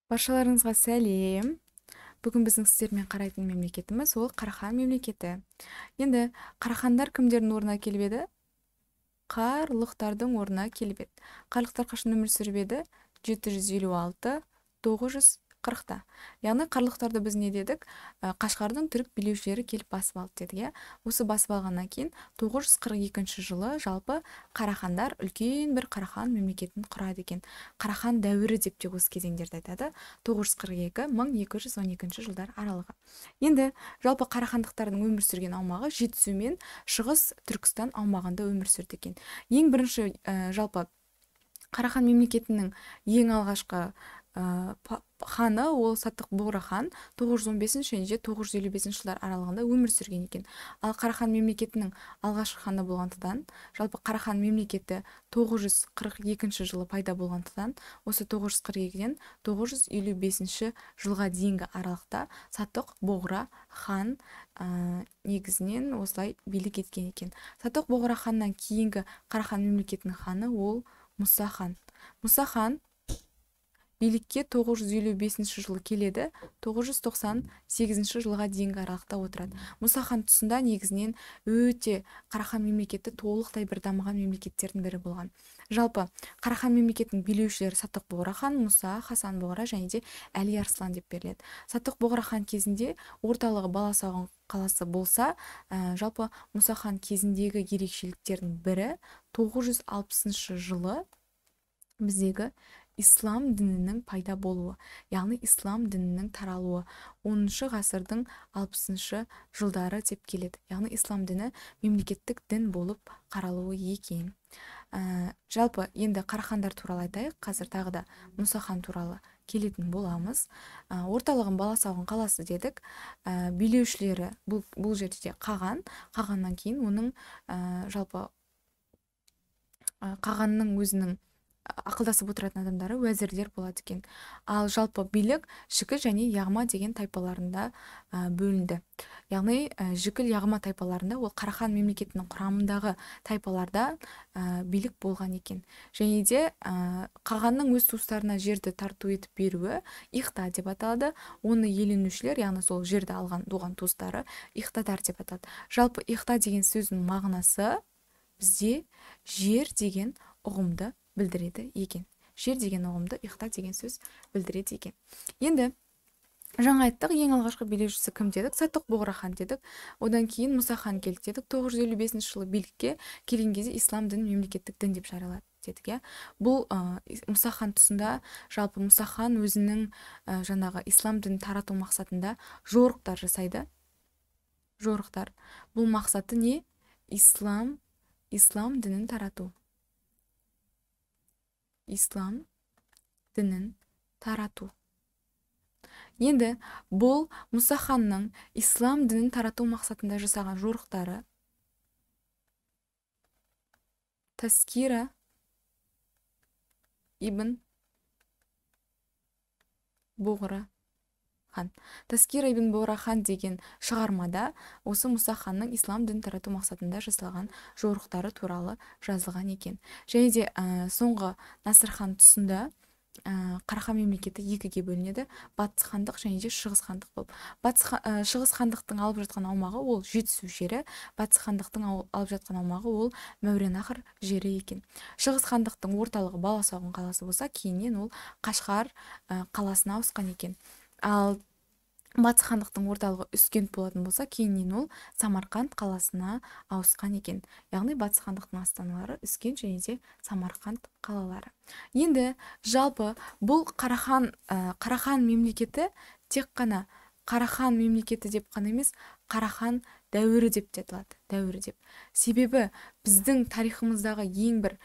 Баршаларыңызға сәлем. Бүгін біздің сіздермен қарайтын мемлекетіміз ол Қарахан мемлекеті. Енді Қарахандар кімдердің орнына келіп еді? Қарлықтардың орнына келіп еді. Қарлықтар қашан өмір сүріп еді? 756 940-та. Яғни қарлықтарды біз не дедік? Қашқардың түрік билеушілері келіп басып алды дедік, иә? Осы басып алғаннан кейін 942 жылы жалпы Қарахандар үлкен бір Қарахан мемлекетін құрады екен. Қарахан дәуірі деп те осы кезеңдерді айтады. 942-1212 жылдар аралығы. Енді жалпы қарахандықтардың өмір сүрген аумағы Жетісу мен Шығыс Түркістан аумағында өмір сүрді екен. Ең бірінші жалпы Қарахан мемлекетінің ең алғашқы ханы ол Саттық Бұғра хан 915 және 955 жылдар аралығында өмір сүрген екен. Ал Қарахан мемлекетінің алғашқы ханы болғандықтан, жалпы Қарахан мемлекеті 942 жылы пайда болғандықтан, осы 942-ден 955 жылға дейінгі аралықта Саттық Бұғра хан негізінен осылай билік еткен екен. Саттық Бұғра ханнан кейінгі Қарахан мемлекетінің ханы ол Мұса хан. Мұса хан билікке 955 жылы келеді, 998 жылға дейінгі аралықта отырады. Мұса хан тұсында негізінен өте Қарахан мемлекеті толықтай бір дамыған мемлекеттердің бірі болған. Жалпы Қарахан мемлекетінің билеушілері Саттық Бұғра хан, Мұса, Хасан Бұғра және де Әли Арслан деп беріледі. Саттық Бұғра хан кезінде орталығы Баласағұн қаласы болса, жалпы Мұса хан кезіндегі ерекшеліктердің бірі 960 жылы біздегі ислам дінінің пайда болуы, яғни ислам дінінің таралуы 10 ғасырдың 60 жылдары деп келеді. Яғни ислам діні мемлекеттік дін болып қаралуы екен. Жалпы енді Қарахандар туралы айтайық, қазір тағы да Мұса хан туралы келетін боламыз. Орталығын Баласағұн қаласы дедік. Билеушілері бұл жерде де Қаған. Қағаннан кейін оның жалпы Қағанның өзінің ақылдасып отыратын адамдары уәзірлер болады екен. Ал жалпы билік Жікіл және Яғма деген тайпаларында бөлінді. Яғни Жікіл Яғма тайпаларында ол Қарахан мемлекетінің құрамындағы тайпаларда билік болған екен. Және де Қағанның өз туыстарына жерді тарту етіп беруі Иқта деп аталады. Оны иеленушілер, яғни сол жерді алған туған туыстары Иқтадар деп аталады. Жалпы Иқта деген сөздің мағынасы бізде жер деген ұғымды білдіреді екен. Жер деген ұғымды Иқта деген сөз білдіреді екен. Енді жаңа айттық, ең алғашқы билеушісі кім дедік? Саттық Бұғра хан дедік. Одан кейін Мұса хан келді дедік. 955 жылы билікке келген кезде ислам дінін мемлекеттік дін деп жариялады дедік, иә. Бұл Мұса хан тұсында жалпы Мұса хан өзінің жаңағы ислам дінін тарату мақсатында жорықтар жасайды. Жорықтар. Бұл мақсаты не? Ислам дінін тарату. Ислам дінін тарату. Енді бұл Мұса ханның ислам дінін тарату мақсатында жасаған жорықтары Таскира ибн Бұғра хан. Таскира ибн Бұғра хан деген шығармада осы Мұса ханның ислам дінін тарату мақсатында жасалған жорықтары туралы жазылған екен. Және де соңғы Насыр хан тұсында Қарахан мемлекеті екіге бөлінеді. Батыс хандық және де Шығыс хандық болып. Шығыс хандықтың алып жатқан аумағы ол Жетісу жері, Батыс хандықтың алып жатқан аумағы ол Мәуереннахр жері екен. Шығыс хандықтың орталығы Баласағұн қаласы болса, кейіннен ол Қашқар қаласына ауысқан екен. Ал Батыс хандықтың орталығы Үскент болатын болса, кейіннен ол Самарқанд қаласына ауысқан екен. Яғни Батыс хандықтың астаналары Үскент және де Самарқанд қалалары. Енді жалпы бұл Қарахан мемлекеті тек қана Қарахан мемлекеті деп қана емес, Қарахан дәуірі деп те аталады. Дәуірі деп. Себебі біздің тарихымыздағы ең бір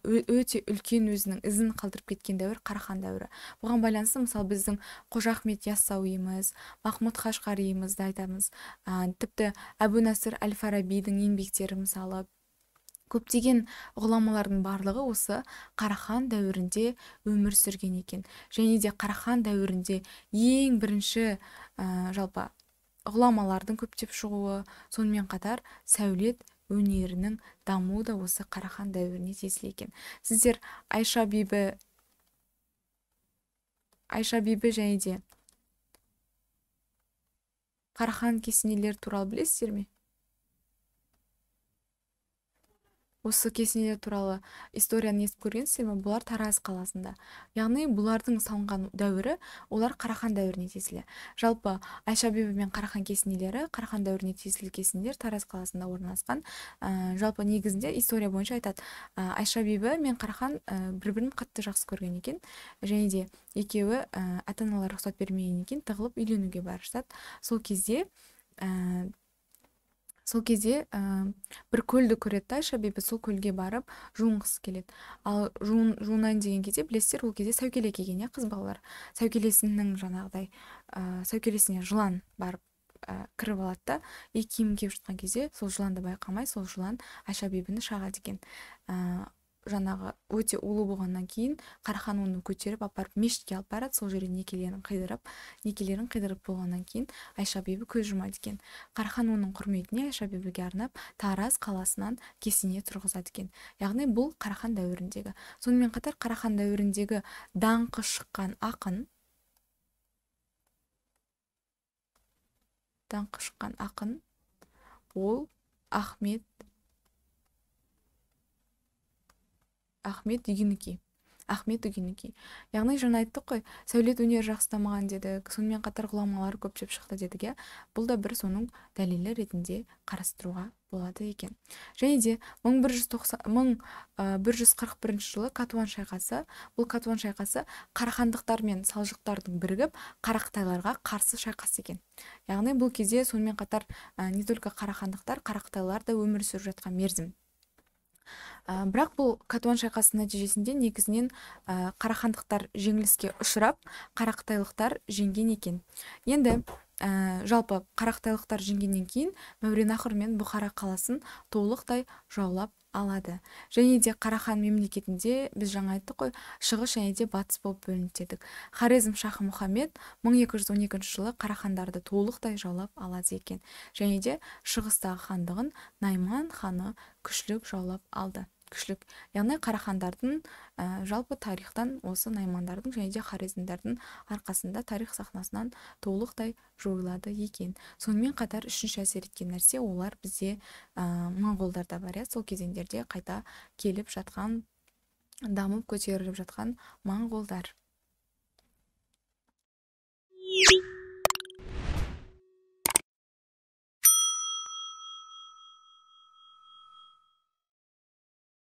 өте үлкен өзінің ізін қалдырып кеткен дәуір Қарахан дәуірі. Бұған байланысты мысалы біздің Қожа Ахмет Яссауиіміз, Махмұд Қашқариімізді айтамыз. Тіпті Әбу Насыр әл-Фарабидің еңбектері мысалы, көптеген ғұламалардың барлығы осы Қарахан дәуірінде өмір сүрген екен. Және де Қарахан дәуірінде ең бірінші жалпы ғұламалардың көптеп шығуы, сонымен қатар сәулет өнерінің дамуы да осы Қарахан дәуіріне тиесілі екен. Сіздер Айша бибі Айша бибі және де Қарахан кесенелері туралы білесіздер ме? Осы кесенелер туралы историяны естіп көргенсіздер ме? Бұлар Тараз қаласында. Яғни бұлардың салынған дәуірі, олар Қарахан дәуіріне тиесілі. Жалпы Айша бибі мен Қарахан кесенелері Қарахан дәуіріне тиесілі кесенелер Тараз қаласында орналасқан. Жалпы негізінде история бойынша айтады, Айша бибі мен Қарахан бір-бірін қатты жақсы көрген екен. Және де екеуі ата-аналары рұқсат бермеген екен, тығылып үйленуге бара жатады. Сол кезде бір көлді көреді да Айша бибі, сол көлге барып жуынғысы келеді. Ал жуынайын деген кезде, білесіздер, ол кезде сәукеле киген, қыз балалар. Сәукелесінің жаңағыдай, сәукелесіне жылан барып кіріп алады да, и киім киіп жатқан кезде сол жыланды байқамай, сол жылан Айша бибіні шағады екен. Жаңағы өте улы болғаннан кейін Қарахан оны көтеріп апарып мешітке алып барады. Сол жерде некелерін қидырып болғаннан кейін Айша бибі көз жұмады екен. Қарахан оның құрметіне Айша бибіге арнап Тараз қаласынан кесене тұрғызады екен. Яғни бұл Қарахан дәуіріндегі. Сонымен қатар Қарахан дәуіріндегі даңқы шыққан ақын, ол Ахмет Үгеники. Ахмет Үгеники. Яғни жаңа айттық қой, сәулет өнері жақсы дамыған дедік, сонымен қатар ғұламалар көптеп шықты дедік, иә. Бұл да бір соның дәлелі ретінде қарастыруға болады екен. Және де 1141 жылы Катуан шайқасы, бұл Катуан шайқасы қарахандықтар мен салжұқтардың бірігіп қарақытайларға қарсы шайқас екен. Яғни бұл кезде сонымен қатар не только қарахандықтар, қарақытайлар да өмір сүріп жатқан мерзім. Бірақ бұл Катуан шайқасының нәтижесінде негізінен қарахандықтар жеңіліске ұшырап, қарақытайлықтар жеңген екен. Енді жалпы қарақытайлықтар жеңгеннен кейін Мәуереннахр мен Бұхара қаласын толықтай жаулап алады. Және де Қарахан мемлекетінде біз жаңа айттық қой, шығыс және де батыс болып бөлінді дедік. Хорезм шахы Мұхаммед 1212 жылы қарахандарды толықтай жаулап алады екен. Және де шығыстағы хандығын Найман ханы күшлік жаулап алды. Күшлік. Яғни қарахандардың жалпы тарихтан осы наймандардың және де хорезмдердің арқасында тарих сахнасынан толықтай жойылады екен. Сонымен қатар үшінші әсер еткен нәрсе, олар бізде моңғолдарда бар, иә, сол кезеңдерде қайта келіп жатқан, дамып көтеріліп жатқан моңғолдар.